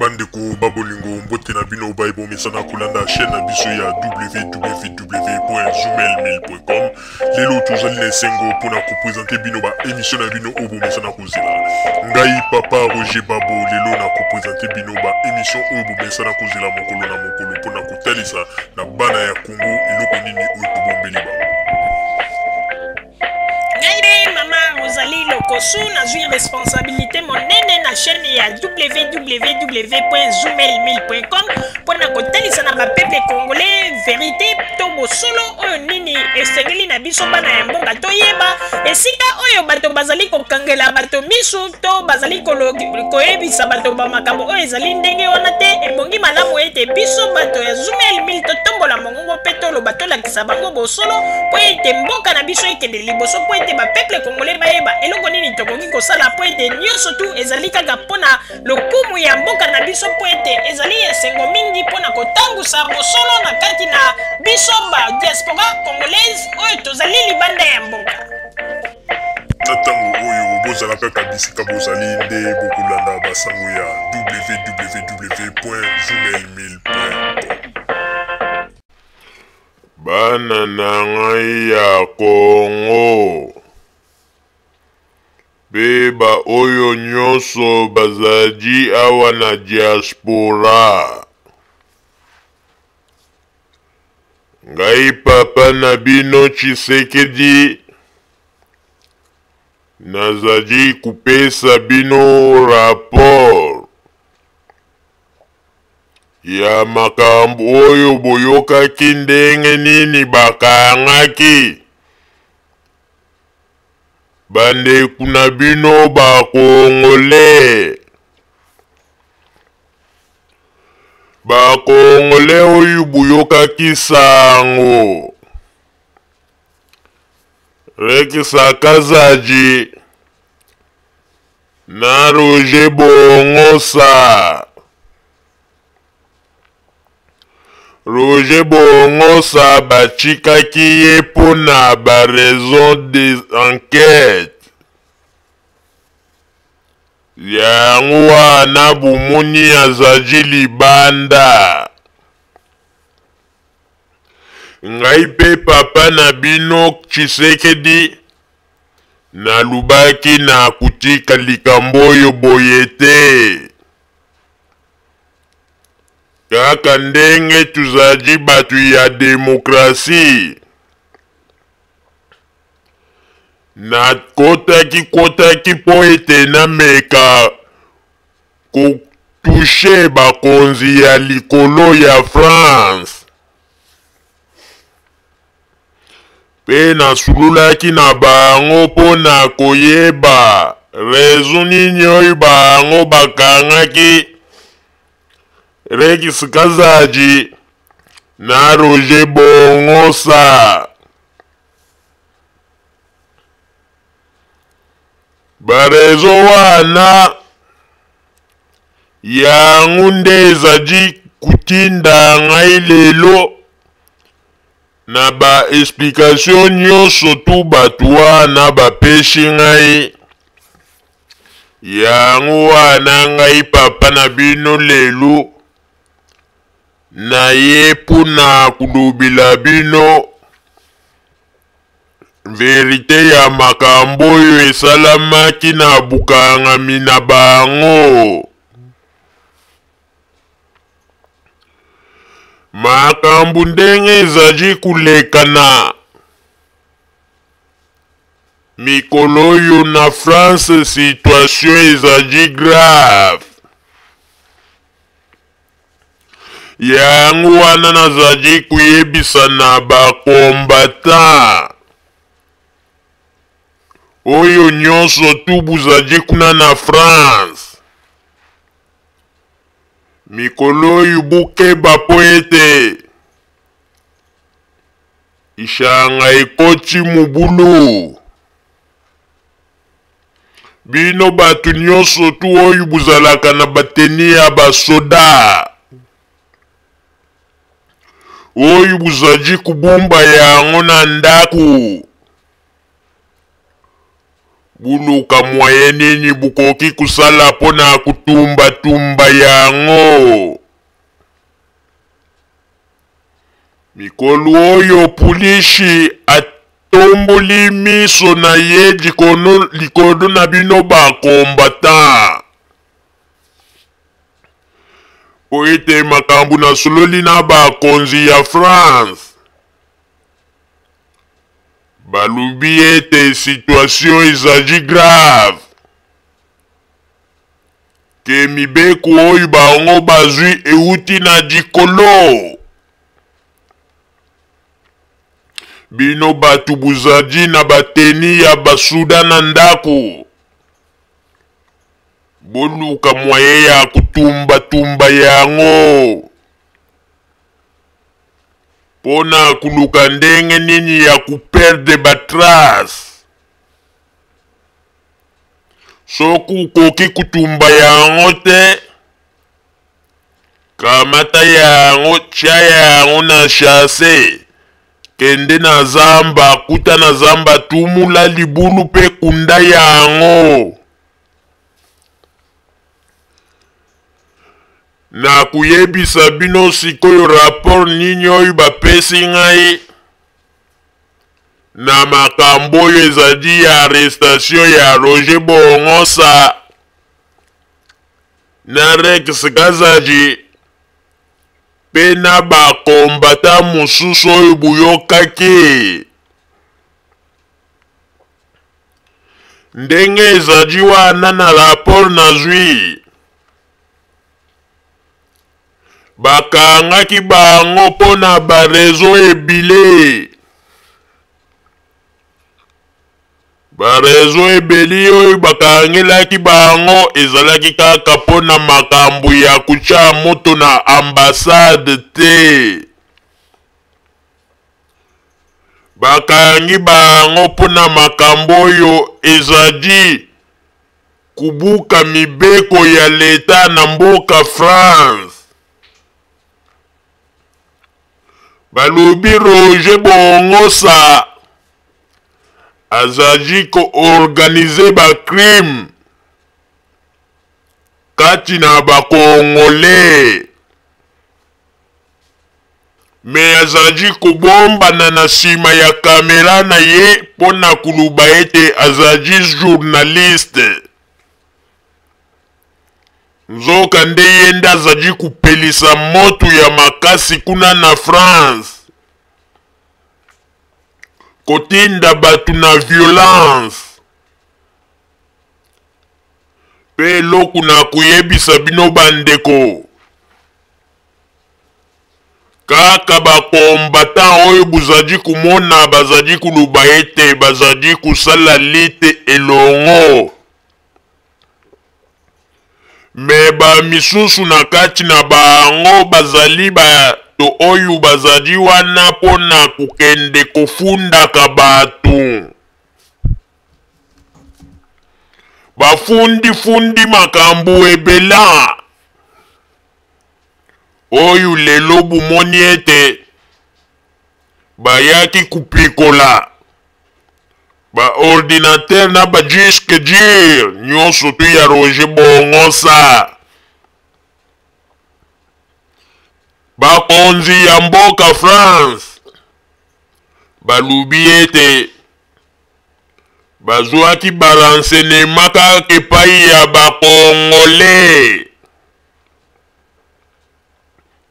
Bandeko ba bolingo, mbote na bino baye bomesana kolanda chaîne na biso ya www.zoomail1000.com. Lelo tozali na esengo mpona kopresente bino ba émission na bino oyo bomesana kozela. Ngai papa Roger Babo lelo na kopresente bino ba émission oyo bomesana kozela mokolo na mokolo mpona kotalisa na bana ya Congo eloko nini oyo tobombeli bango. Ngai nde mama Rosalie Lokosu, nazwi responsabilité monene na chaîne ya www.zoomail1000.com mpo na kotalisa na bapeuple congolais verité to bosolo oyo nini esengeli na biso bana ya mboka toyeba esika oyo bato bazali kokangela bato misu to bazali koyebisa bato ba makambo oyo ezali ndenge wana te. Ebongi malamu ete biso bato ya Zoomail 1000 totombola mongongo mpe toloba, tolakisa bango bosolo mpo ete mboka na biso ekende liboso, mpo ete bapeuple congolais bayeba eloko nini tokoki kosala, mpo ete nyonso tu ezali kaka mpo na lokumu ya mboka na biso, mpo ete ezali esengo mingi mpo na kotangusa bosolo na kati na biso ba diaspora congolaise oyo tozali libanda ya mboka. Na ntango oyo bozala kaka bisika bozali nde bokolanda basango ya www.zoomail1000.com. Bana na ngai ya Congo mpe baoyo nyonso bazali awa na diaspora, ngai papa na bino Tshisekedi nazali kopesa bino rapport ya makambo oyo boyokaki ndenge nini bakangaki bandeko na bino ba Congolais. Ba Congolais oyo boyokaki sango Rex Kazadi na Roger Bongosa. Roger Bongosa batikaki ye mpo na ba raison des enquêtes. Yango wana bomoni azali libanda. Ngai mpe papa na bino Tshisekedi nalobaki na kotika likambo oyo boye te. Kaka ndenge tozali bato ya demokrasi, nakotaki kotaki mpo ete nameka kotouche bakonzi ya likolo ya France. Mpe nasululaki na bango mpo na koyeba raison nini oyo bango bakangaki Rex Kazadi na Roger Bongosa. Ba raison wana yango nde ezali kotinda ngai lelo na ba explication nyonso tu bato wana bapesi ngai. Yango wana ngai papa na bino lelo naye mpo na kolobela bino verite ya makambo oyo esalamaki na bokangami na bango. Makambo ndenge ezali koleka na mikolo oyo na France, situation ezali grave. Yango wana nazali koyebisa na ba combattants oyo nyonso tu bozali kuna na France, mikolo oyo bokeba mpo ete ishanga ekoti mobulu. Bino bato nyonso tu oyo bozalaka na bateni ya basoda oyo bozali kobomba yango na ndako, Buluka moyen nini bukoki kusala mpo na kutumbatumba yango. Mikolo oyo pulishi atomboli miso na ye likolo na bino ba combattants. Mpo ete makambo nasololi na bakonzi ya France balobi ete situation ezali grave ke mibeko oyo bango bazwi euti na likolo. Bino bato bozali na bateni ya basuda na ndako, boluka mwaye ya kotumbatumba yango mpo na koluka ndenge nini ya koperdre batrace. Soki okoki kotumba yango te, kamata yango, tia yango na chase, kende na zamba, kuta na zamba, tumula libulu mpe kunda yango. Nakuyebisa bino sikoyo rapport nini oyo bapesi ngai na makambo oyo ezali ya arrestation ya Roger Bongosa na Rex Kazadi mpe na bakombata mosusu oyo boyokaki. Ndenge ezali wana na rapport nazwi, bakangaki bango mpo na ba raison ebele. Ba raison ebele oyo bakangelaki bango ezalaki kaka mpo na makambo ya kotya moto na ambassade te. Bakangi bango mpo na makambo oyo ezali kubuka mibeko ya leta na mboka France. Balobi Roger Bongosa azali ko organiser ba crimes kati na ba Congolais. Me azali kobombana na nsima ya kamera na ye mpo na koloba ete azali journaliste. Nzoka nde ye nde azali kopelisa moto ya makasi kuna na France, kotinda bato na violence. Mpe eloko na koyebisa bino bandeko, Kaka ba combattants oyo bozali komona bazali koloba ete bazali kosala lite elongo, me ba misusu na kati na bango bazali bato oyo bazali wana mpo na kokende kofundaka bato. Bafundifundi makambo ebela. Oyo lelo bomoni ete bayaki kopikola ba ordinateur na ba disque dur nyonso tu ya Roger Bongosa. Bakonzi ya mboka France balobi ete bazwaki ba renseignement kaka epai ya ba Congolais.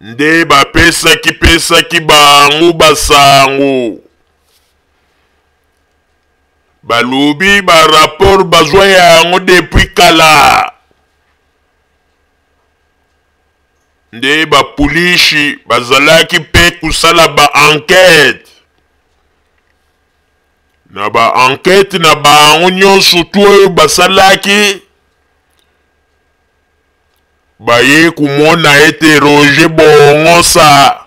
Nde bapesaki pesaki bango basango. Balobi ba rapport bazwa yango depuis kala. Nde ba pulishi bazalaki pe kosala ba enquete. Na ba enquete na bango nyonso tu oyo basalaki, baye komona ete Roger Bongosa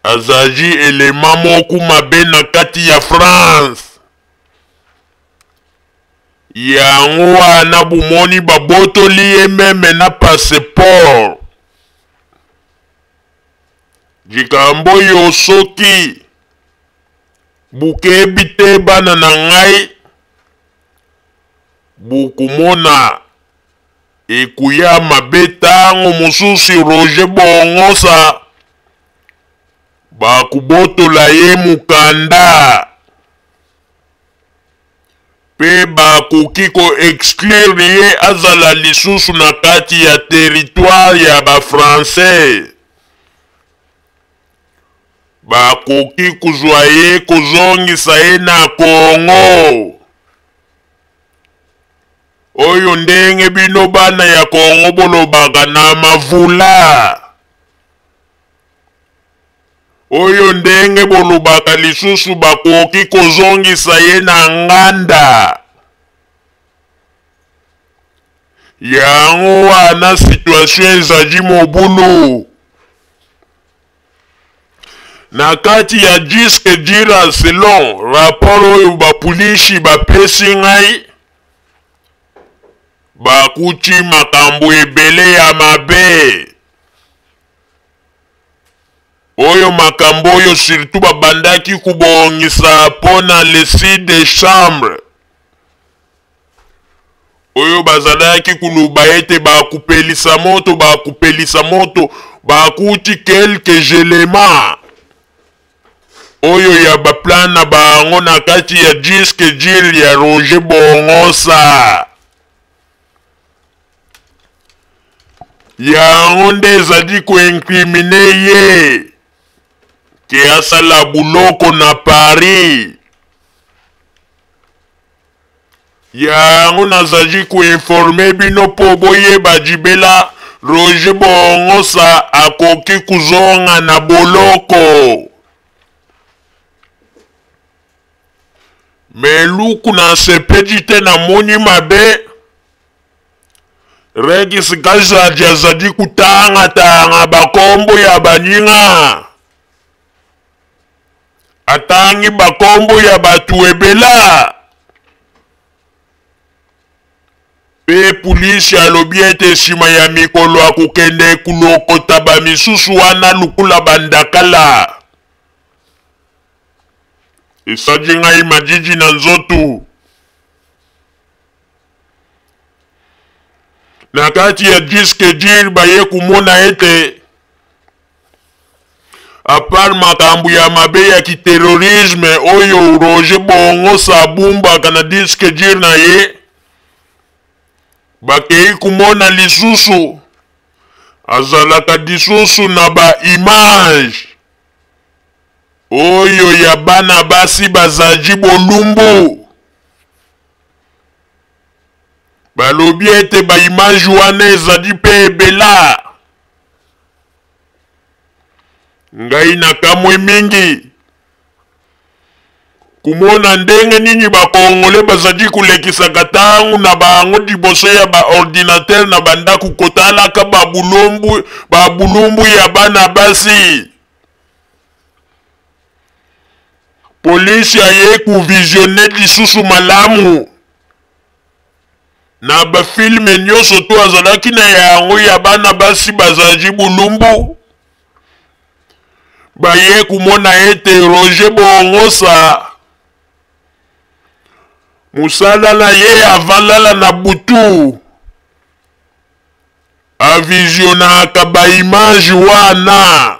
azali elema moko mabe na kati ya France. Yango wana bomoni babotoli ye meme na passeport. Likambo oyo soki bokebi te bana na ngai. Bokomona ekuya mabe ntango mosusu Roger Bongosa bakobotola ye mokanda mpe bakoki ko exclure ye azala lisusu na kati ya territoire ya ba français. Bakoki kozwa ye kozongisa ye na Congo. Oyo ndenge bino bana ya Congo bolobaka na mavula. Oyo ndenge bolobaka lisusu bakoki kozongisa ye na nganda. Yango wana situation ezali mobulu. Na kati ya disque dur selon rapport oyo bapulishi bapesi ngai, bakuti makambo ebele ya mabe. Oyo makambo oyo surtout babandaki kobongisa mpo na le 6 decembre oyo bazalaki koloba ete bakopelisa moto, bakopelisa moto, bakuti quelques elements oyo ya baplan na bango na kati ya disque dur ya Roger Bongosa. Yango nde ezali koincrimine ye ke asala buloko na Paris. Yango nazali koinforme bino mpo boyeba jibela Roger Bongosa akoki kozonga na boloko. Me luku na sepeli te namoni mabe Regis Kazadi azali kotanga-tanga bakombo ya baninga. Atangi bakombo ya bato ebela. Mpe pulisi alobi ete nsima ya mikolo akokende kulokota bamisusu wana lokola bandakala. Esali ngai madidi na nzoto. Na kati ya disque dur baye komona ete apart makambo ya mabe ya kiterorisme oyo Roger Bongosa abumbaka na disque dur na ye, bakei komona lisusu azalaka lisusu na ba image oyo ya bana basi bazali bolumbu. Balobi ete ba image wana ezali mpe ebela. Ngai nakamwe mingi komona ndenge nini bakongole bazali kolekisaka ntango na bango liboso ya baordinatere na bandako kotalaka babulumbu, babulumbu ya bana basi. Polisi aye kovisione lisusu malamu na bafilme nyonso to azalaki na yango ya bana basi bazali bolumbu. Baye komona ete Roger Bongosa mosala na ye avalala na butu avisionaka baimage wana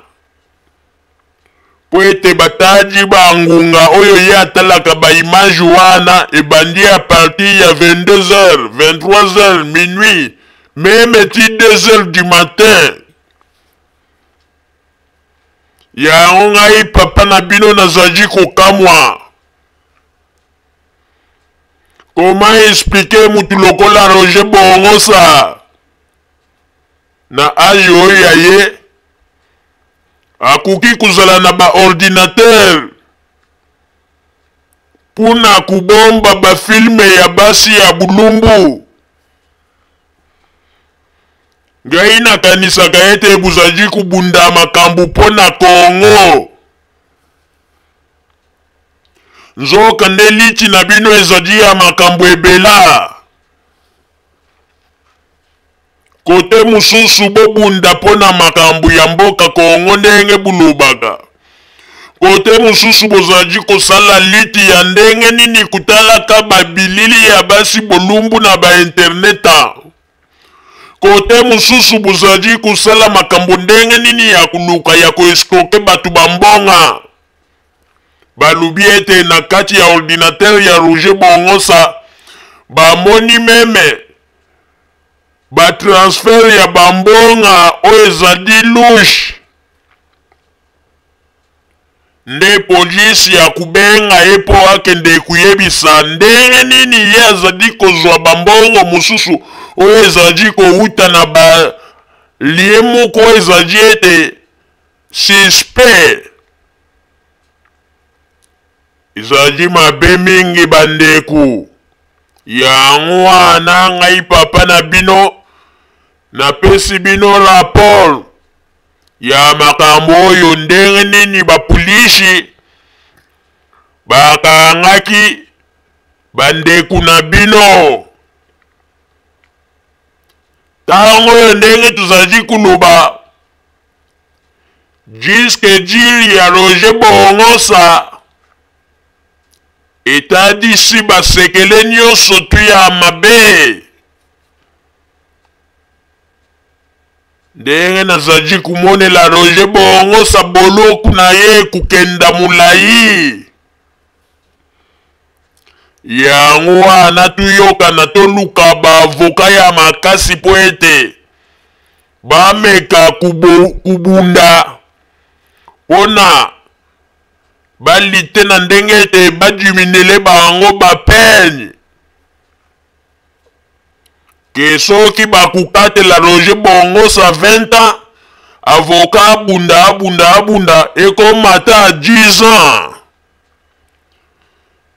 mpo ete batali bangonga oyo ye atalaka baimage wana ebandi a partir ya 22h, 23h, minuit, meme ti 2h du matin. Yango ngai papa na bino nazali kokamwa. Comment expliquer mutu lokola Roger Bongosa na age oyo ya ye akoki kozala na ba ordinateur mpona kobomba bafilme ya basi ya bulumbu? Ngai nakanisaka ete bozali kobunda makambo mpo na Congo. Nzoka nde liti na bino ezali ya makambo ebela. Kote mosusu bobunda mpo na makambo ya mboka Congo ndenge bolobaka. Kote mosusu bozali kosala liti ya ndenge nini kotalaka babilili ya basi bolumbu na ba internet? Kote mosusu bozali kosala makambo ndenge nini ya koluka ya koescroke bato bambonga? Balobi ete na kati ya ordinateur ya Roger Bongosa bamoni meme ba transfert ya bambonga oyo ezali louche. Nde polisi ya kobenga ye mpo akende koyebisa ndenge nini ye azali kozwa bambongo mosusu oyo ezali kowuta na ba lie moko ezali ete suspect. Ezali mabe mingi bandeko. Yango wana ngai papa na bino napesi bino rapport ya makambo oyo ndenge nini bapolisi bakangaki bandeko na bino. Ntango oyo ndenge tozali koloba, disque dur ya Roger Bongosa etadisi basekele nyonso tu ya mabe. Ndenge nazali komonela Roger Bongosa boloku na ye kokenda molai. Yango wana toyokana, toluka baavoka ya makasi mpo ete bameka kubunda mpo na balite na ndenge ete badiminele bango bapene ke soki bakokatela Roger Bongosa 20 ans, avocat abunda abunda abunda ekomata 10 ans.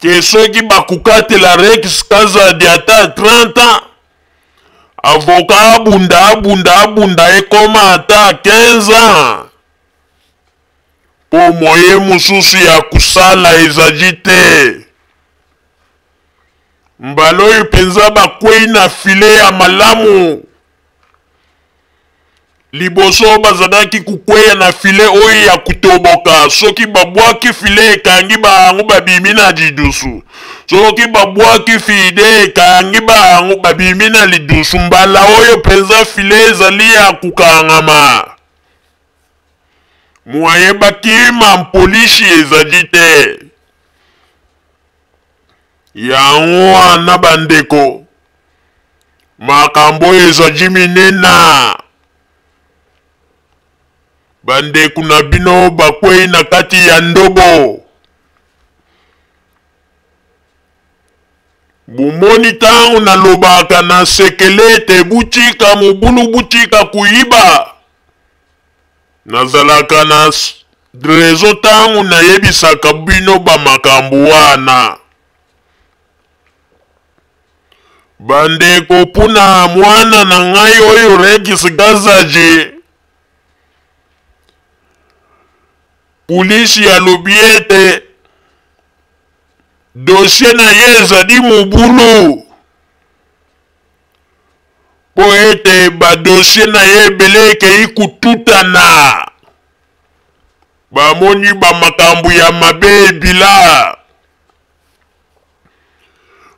Ke soki bakokatela Rex Kazadi ata 30 ans, avocat abunda abunda abunda ekoma ata 15 ans. Po moye mosusu ya kosala ezali te. Mbala oyo mpenza bakwei na file ya malamu. Liboso bazalaki kokweya na file oyo ya kotoboka. Soki babwaki file ekangi bango, babimi na lidusu. Soki babwaki file ekangi bango, babimi na lidusu. Mbala oyo mpenza file ezali ya kokangama. Mwaye bakima mpolisi ezali te. Yango wana bandeko, makambo oyo ezali minena. Bandeko na bino bakwei na kati ya ndobo. Bomoni ntango nalobaka na sekele ete butika mobulu, butika koyiba. Nazalaka na raison ntango nayebisaka bino ba makambo wana. Bandeko, mpona mwana na ngai oyo Rex Gazaje, polisi alobi ete dossier na ye ezali mobulu mpo ete badossier na ye ebele ekei kotutana. Bamoni bamakambo ya mabe ebila.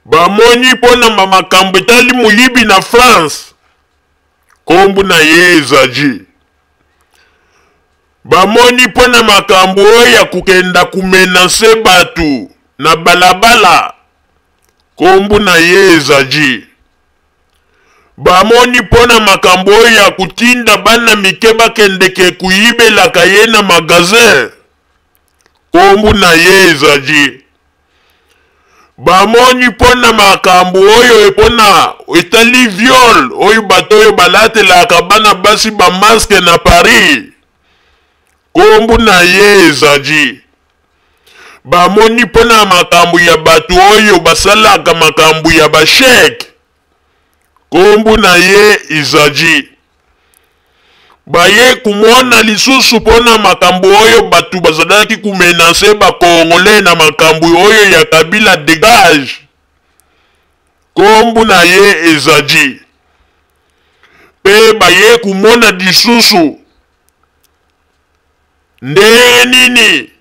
Bamoni mpo na makambo etali moyibi na France, nkombo na ye ezali. Bamoni mpo na makambo oyo ya kokenda komenase bato na balabala, nkombo na ye ezali. Bamoni mpo na makambo oyo ya kotinda bana mike bakendeke koyibelaka ye na magazin, nkombo na ye ezali. Bamoni mpo na makambo oyo mpo na etali viol oyo bato oyo balatelaka bana basi ba maske na Paris, nkombo na ye ezali. Bamoni mpo na makambo ya bato oyo basalaka makambo ya basheke, nkombo na ye ezali. Baye komona lisusu mpo na makambo oyo bato bazalaki komenase bakongole na makambo oyo ya Kabila degage, nkombo na ye ezali. Mpe baye komona lisusu ndenge nini.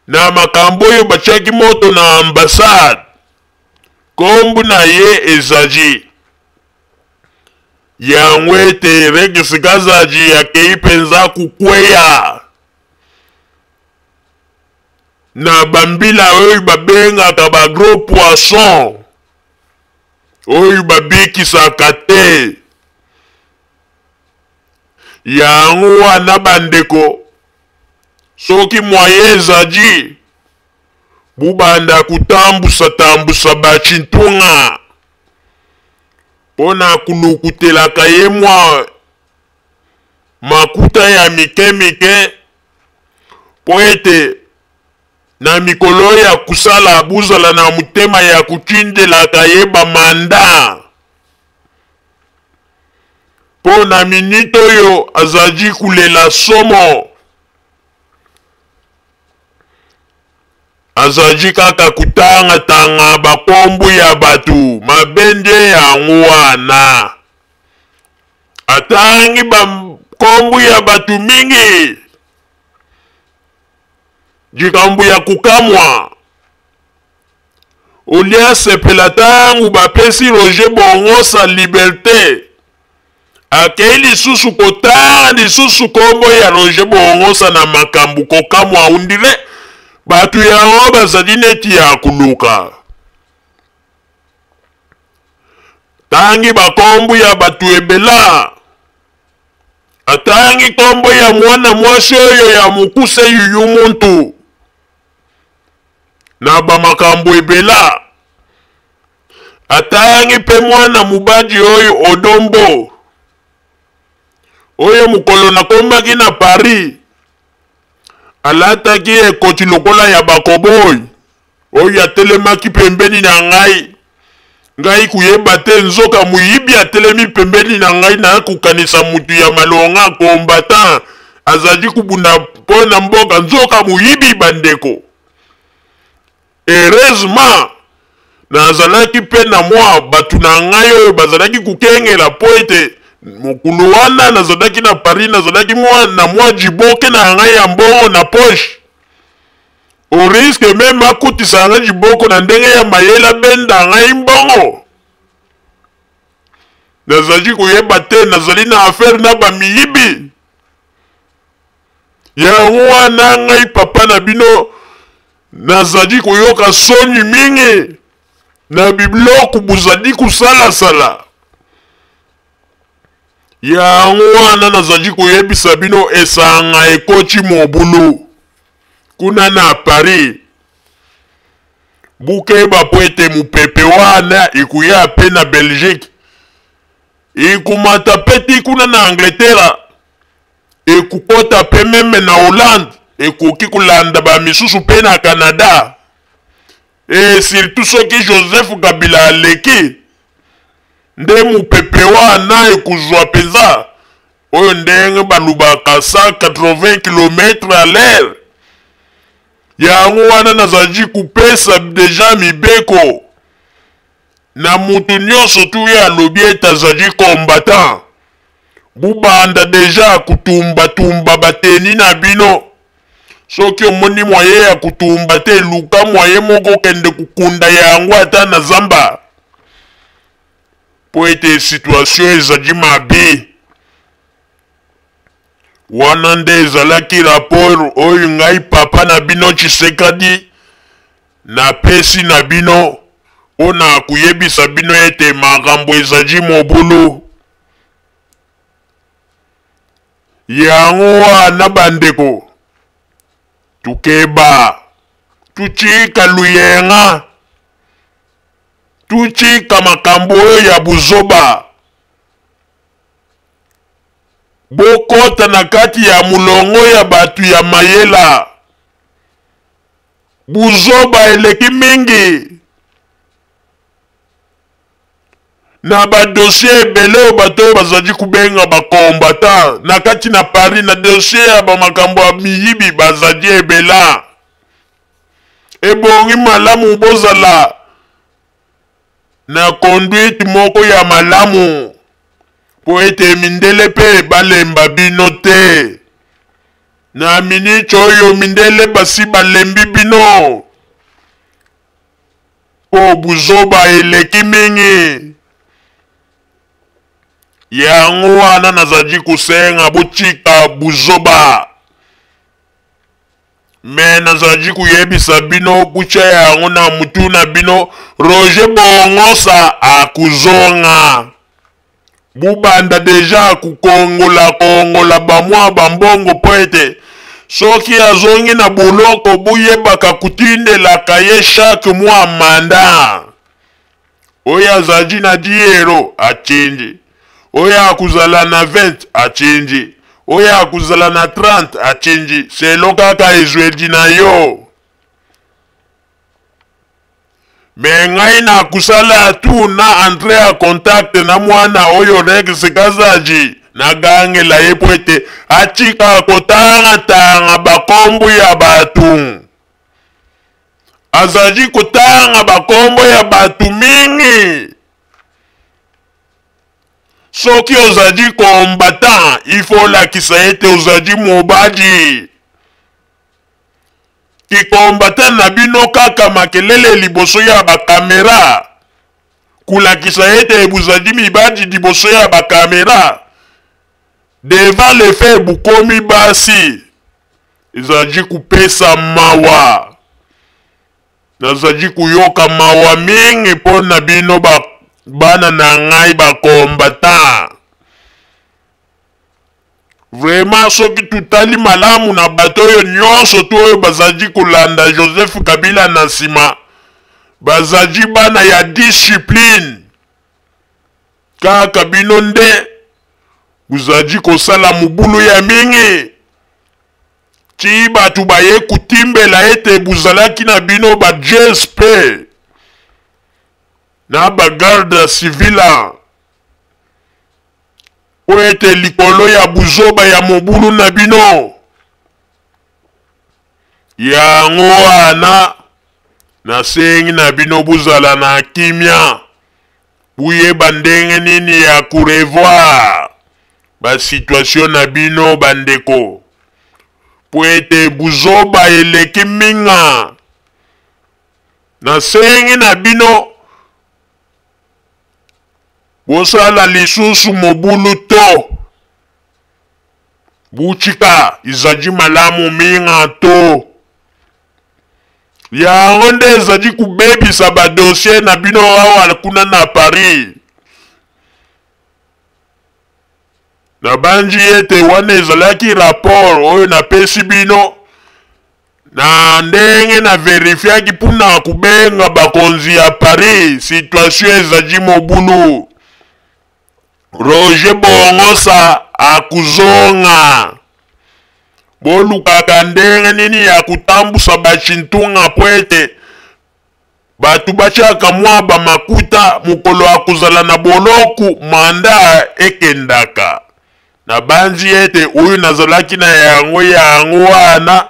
na makambo oyo batiaki moto na ambassade, nkombo na ye ezali yango ete Rex Kazadi akei mpenza kokweya na bambila oyo babengaka ba gros poisson oyo babikisaka te. Yango wana bandeko, soki mwaye ezali, bobanda kotambusa-tambusa bacintunga mpo na kulukutelaka ye mwa makuta ya mike mike, mpo ete na mikolo ya kosala bozala na motema ya kotindelaka ye bamanda. Mpo na minute oyo azali kolela somo, azali kaka kotangatanga bakombo ya bato mabe nde yango wana atangi bakombo ya bato mingi. Likambo ya kokamwa, olie asepela ntango bapesi Roger Bongosa liberte, akei lisusu kotanga lisusu nkombo ya Roger Bongosa na makambo kokamwa, ondire bato yango bazali neti ya koluka. Tangi bakombo ya bato ebela, atangi nkombo ya mwana mwasi oyo ya mokuse Yuyu Muntu na bamakambo ebela. Atangi mpe mwana mobali oyo Odombo, oyo mokolo nakomaki na Paris alataki ekoti lokola ya bakoboyi, oyo atelemaki pembeni na ngai. Ngai koyeba te nzoka moyibi atelemi pembeni na ngai, na kokanisa mutu ya malonga combattant azali kobunda mpo na mboka, nzoka moyibi. Bandeko, heureusement nazalaki mpe na mwa bato na ngai oyo bazalaki kokengela, mpo ete mokolo wana nazalaki na Paris, nazalaki mwa na mwa jiboke na ngai ya mbongo na poche, au risque meme akutisa ngai liboko na ndenge ya mayele abenda ngai mbongo. Nazali koyeba te nazali na affaire na bamiyibi. Yango wana ngai papa na bino nazali koyoka soni mingi na biloko bozali kosalasala. Yango wana nazali koyebisa bino esanga ekoti mobulu kuna na Paris. Bokeba mpo ete mopepe wana ekoya mpe na Belgique, ekomata mpe ti kuna na Angleterre, ekokota mpe meme na Hollande, ekoki kolanda ba misusu mpe na Canada. Et surtout soki Joseph Kabila aleki, nde mopepe wana ekozwa mpenza oyo ndenge balobaka 180 kilomètre à l'heure. Yango wana nazali kopesa deja mibeko na moto nyonso tu ye alobi ete azali combattant, bobanda deja kotumbatumba bateni na bino. Soki omoni mwaye ya kotumba te, luka mwaye moko okende kokunda yango ata na zamba, mpo ete situation ezali mabe. Wana nde ezalaki rapport oyo ngai papa na bino Tshisekadi napesi na bino mpo na koyebisa bino ete makambo ezali mobulu. Yango wana bandeko, tukeba, tutika luyenga, tutika makambo oyo ya buzoba. Bokota na kati ya molongo ya bato ya mayela. Buzoba eleki mingi na ba dossier ebele oyo bato oyo bazali kobenga ba combattant na kati na Paris, na dossier ya ba makambo ya miyibi bazali ebela. Ebongi malamu bozala na conduite moko ya malamu mpo ete mindele mpe balemba bino te. Na minute oyo mindele basi balembi bino po buzoba eleki mingi. Yango wana nazali kosenga botika buzoba. Me nazali koyebisa bino kutya yango na mutu na bino, Roger Bongosa akozonga. Bubanda deja kukongola kongola bamwa bambongo mpo ete soki azongi na boloko buyebaka kutindelaka ye chaque mois mandat. Oyo azali na 10 euro atindi, oyo akozala na 20 atindi, oyo akozala na 30 atindi, selo kaka ezweli na yo. Me ngai nakusala tu na entre ya contact na mwana oyo Rex Kazaji, nagangela ye po ete atika kotangatanga bakombo ya bato. Azali kotanga bakombo ya bato mingi. Soki ozali combattant, il faut olakisa ete ozali mobali. Kikombata na bino kaka makelele liboso ya bakamera, kolakisa ete bozali mibali liboso ya bakamera, devant le fait bokomi basi, ezali kopesa mawa. Nazali koyoka mawa mingi mpo na bino ba bana na ngai ba combattant. Vraiment soki totali malamu na bato oyo nyonso to oyo bazali kolanda Joseph Kabila na nsima, bazali bana ya discipline. Kaka bino nde bozali kosala mobulu ya mingi ti bato baye kotimbela ete bozalaki na bino ba GSP na ba garde civile mpo ete likolo ya buzoba ya mobulu na bino. Yango wana nasengi na bino bozala na kimia, boyeba ndenge nini ya korevoir basituation na bino bandeko, mpo ete buzoba eleki minga. Nasengi na bino bosala lisusu mobulu to butika ezali malamu minga to yango nde ezali kobebisa badossier na bino awa kuna na Paris. Nabanzi ete wana ezalaki rapport oyo napesi bino na ndenge na verifiaki mpona kobenga bakonzi ya Paris. Situation ezali mobulu. Roger Bongosa akozonga. Bolukaka ndenge nini ya kotambusa bashintunga mpo ete bato batiaka mwa bamakuta mokolo akozala na boloku manda ekendaka. Nabanzi ete oyo nazalaki na yango yango wana.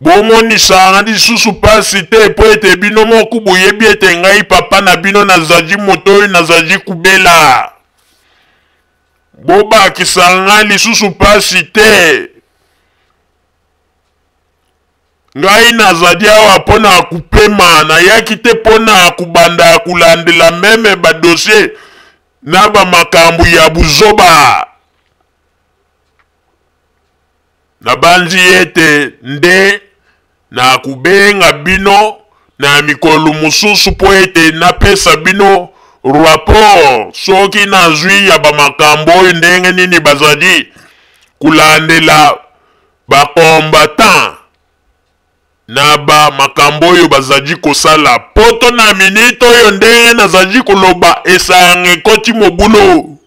Bomonisanga lisusu pasi te, mpo ete bino moko boyebi ete ngai papa na bino nazali moto oyo nazali kobela. Bobakisa ngai lisusu pasi te. Ngai nazali awa mpo na kopema, nayaki te mpo na kobanda kolandela meme badossier na bamakambo ya buzoba. Nabanzi ete nde nakobenga bino na mikolo mosusu mpo ete napesa bino rapport soki nazwi ya bamakambo oyo ndenge nini bazali kolandela ba combattants na ba makambo oyo bazali kosala. Poto na minute oyo ndenge nazali koloba esanga ekoti mobulu.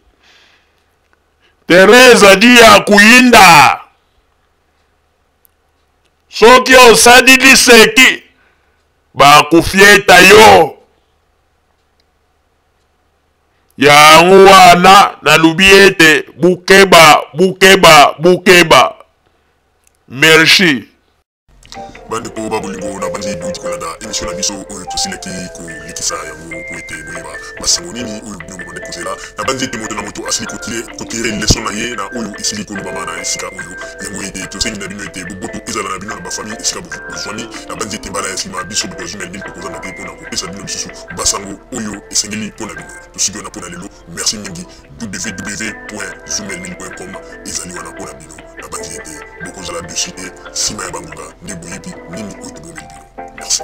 Terrain ezali ya koyinda. Soki osali liseki bakofieta yo. Yango wana nalobi ete bukeba, bukeba, bukeba. Merci. Bandeko ba bolingo, na banzi bouti kolanda émission na biso oyo tosilaki kolekisa yango po ete boyeba basango nini oyo bino bobandaki kozela. Na banzi ete moto na moto asili kotire leson na ye na oyo esili kolobama na esika oyo yango, ete tosengi na bino ete boboto ezala na bino na bafamille esika bozwami. Na banzi ete mbala ya nsima, biso bato ya Zumel 1000 tokozanga te mpona kopesa bino lisusu basango oyo esengeli mpo na bino. Tosuki wana mpo na lelo. Merci mingi. www.zumel1000.com ezali wana mpo na bino. Na banzi ete bokozala dessus te nsima ya bangonga nde boyebi nini oyo tobomeli bino. Merci.